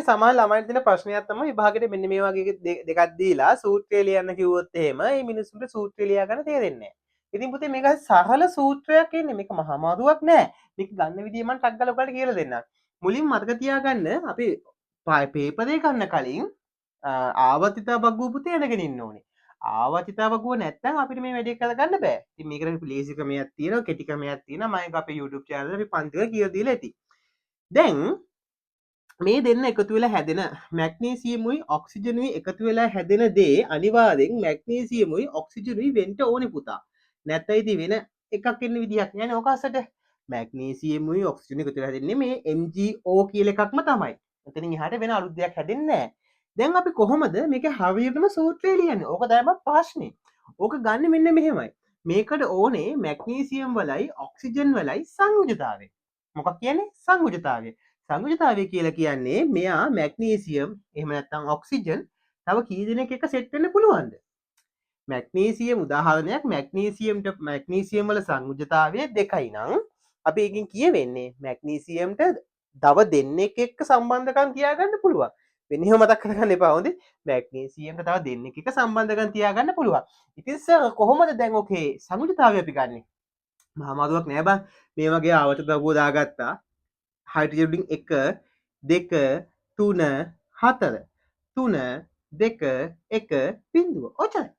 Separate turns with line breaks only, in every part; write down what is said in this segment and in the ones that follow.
දරුවනේ සමහර ළමයින්ට තියෙන ප්‍රශ්නයක් තමයි විභාගෙට මෙන්න මේ වගේ දෙකක් දීලා සූත්‍රය ලියන්න කිව්වොත් එහෙම මේ මිනිස්සුන්ට සූත්‍රය ලියා ගන්න තේරෙන්නේ නෑ. ඉතින් පුතේ මේක සරල සූත්‍රයක් එන්නේ. මේක මහා අමාරුවක් නෑ. මේක ගන්න විදිය මම ටක් ගාලා ඔයාලට කියලා දෙන්නම්. මුලින් මතක තියාගන්න අපි පේපරේ ගන්න කලින් ආවර්තිතා වගුව පුතේ ඇනගෙන ඉන්න ඕනේ. ආවර්තිතා වගුව නැත්තම් අපිට මේ වැඩේ කරගන්න බෑ. ඉතින් මේකට ලේසි ක්‍රමයක් තියෙනවා, කෙටි ක්‍රමයක් තියෙනවා. මම ඒක අපේ YouTube channel එකේ අපි පන්ති වල කියලා දීලා ඇති. දැන් මේ දෙන්න එකතු වෙලා හැදෙන මැග්නීසියමුයි ඔක්සිජනුයි එකතු වෙලා හැදෙන දේ අනිවාර්යෙන් මැග්නීසියමුයි ඔක්සිජනුයි වෙන්න ඕනේ පුතා. නැත්නම් ඉතින් වෙන එකක් එන්න විදිහක් නෑනේ ඕක අස්සට. මැග්නීසියමුයි ඔක්සිජනුයි එකතු වෙලා හැදෙන්නේ මේ MgO කියලා එකක්ම තමයි. එතනින් එහාට වෙන අලුත් දෙයක් හැදෙන්නේ නෑ. දැන් අපි කොහොමද මේක හරියටම සූත්‍රය ලියන්නේ? ඕක තමයි ප්‍රශ්නේ. ඕක ගන්න මෙන්න මෙහෙමයි. මේකට ඕනේ මැග්නීසියම් වලයි ඔක්සිජන් වලයි සංයුජතාවය. මොකක් කියන්නේ? සංයුජතාවය. සංයුජතාවය කියලා කියන්නේ මෙයා මැග්නීසියම් එහෙම නැත්නම් ඔක්සිජන් තව කී දෙනෙක් එක සෙට් වෙන්න පුළුවන්ද? මැග්නීසියම් උදාහරණයක් මැග්නීසියම් වල සංයුජතාවය 2යි නම් අපි එකෙන් කියවෙන්නේ මැග්නීසියම්ට තව දෙන්නෙක් එක්ක සම්බන්ධකම් තියාගන්න පුළුවන්. වෙන එහෙම මතක් කරගන්න එපා හොඳේ. මැග්නීසියම්ට තව දෙන්නෙක් එක්ක සම්බන්ධකම් තියාගන්න පුළුවන්. ඉතින් සර් කොහොමද දැන් ඔකේ සංයුජතාවය අපි ගන්නෙ? මහා මාරුවක් නෑ බං. මේ වගේ ආවර්ත වගුව දාගත්තා. හයිඩ්‍රජන් වලින් 1 2 3 4 3 2 1 බිංදුව. ඔච්චරයි.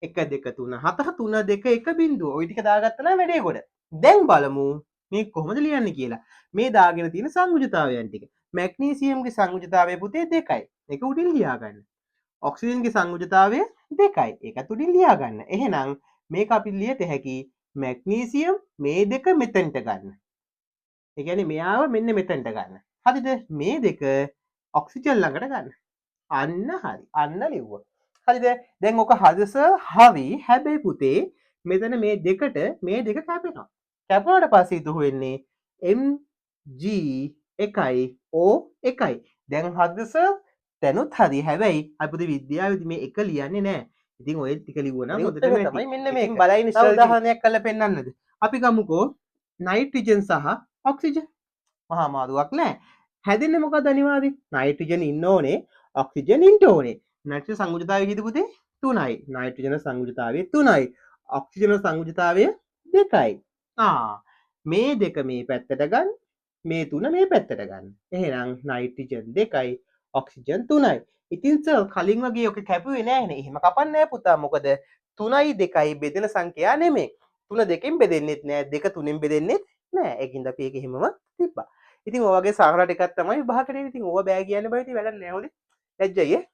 1 2 3 4 3 2 1 බිංදුව. ඔය ටික දාගත්තා නම් වැඩේ ගොඩ. දැන් බලමු මේ කොහොමද ලියන්නේ කියලා. මේ දාගෙන තියෙන සංයුජතාවයන් ටික. මැග්නීසියම්ගේ සංයුජතාවය පුතේ 2යි. ඒක උඩින් ලියාගන්න. ඔක්සිජන්ගේ සංයුජතාවය 2යි. ඒකත් උඩින් ලියාගන්න. එහෙනම් මේක අපි ලියත හැකි මැග්නීසියම් මේ දෙක මෙතනට ගන්න. ඒ කියන්නේ මෙයාව මෙන්න මෙතනට ගන්න. හරිද? මේ දෙක ඔක්සිජන් ළඟට ගන්න. අන්න හරි. අන්න ලිව්වා. හරිද? දැන් ඔක හරිද සර්? හරි. හැබැයි පුතේ මෙතන මේ දෙකට මේ දෙක කැපෙනවා. කැපුණාට පස්සේ ඉතුරු වෙන්නේ Mg 1යි O 1යි. දැන් හරිද සර්? දැනුත් හරි. හැබැයි අපි පුතේ විද්‍යාවේදී මේ එක ලියන්නේ නෑ. ඉතින් ඔය ටික ලිව්වනම්
මේ
හොඳටම
උත්තරේ
ඇති.
තමයි මෙන්න
ඉතින්
මේක.
බලයින්
තව
ඉස්සර උදාහරණයක් කරලා පෙන්නන්නද? අපි ගමුකෝ නයිට්‍රජන් සහ ඔක්සිජන්. මහා අමාරුවක් නෑ. හැදෙන්නේ මොකද අනිවාර්යෙන්? නයිට්‍රජන් ඉන්න ඕනේ, ඔක්සිජන් ඉන්න ඕනේ. නයිට්‍රජන් සංයුජතාවය කීයද පුතේ? 3යි. නයිට්‍රජන් සංයුජතාවය 3යි. ඔක්සිජන් සංයුජතාවය 2යි. මේ දෙක මේ පැත්තට ගන්න, මේ තුන මේ පැත්තට ගන්න. එහෙනම් නයිට්‍රජන් 2යි, ඔක්සිජන් 3යි. ඉතින් සර් කලින් වගේ ඔක කැපුවේ නෑනේ. එහෙම කපන්නේ නෑ පුතා. මොකද 3යි 2යි බෙදෙන සංඛ්‍යා නෙමෙයි. 3 දෙකෙන් බෙදෙන්නෙත් නෑ, 2 තුනෙන් බෙදෙන්නෙත් නෑ. ඒකින්ද අපි ඒක එහෙමම තිබ්බා. ඉතින් ඔය වගේ සරල ටිකක් තමයි විභාග කරන්නේ. ඉතින් ඕවා බෑ කියන්න බෑ. ඉතින් වැඩක් නෑ හොඳේ. ලැජ්ජයි ඈ.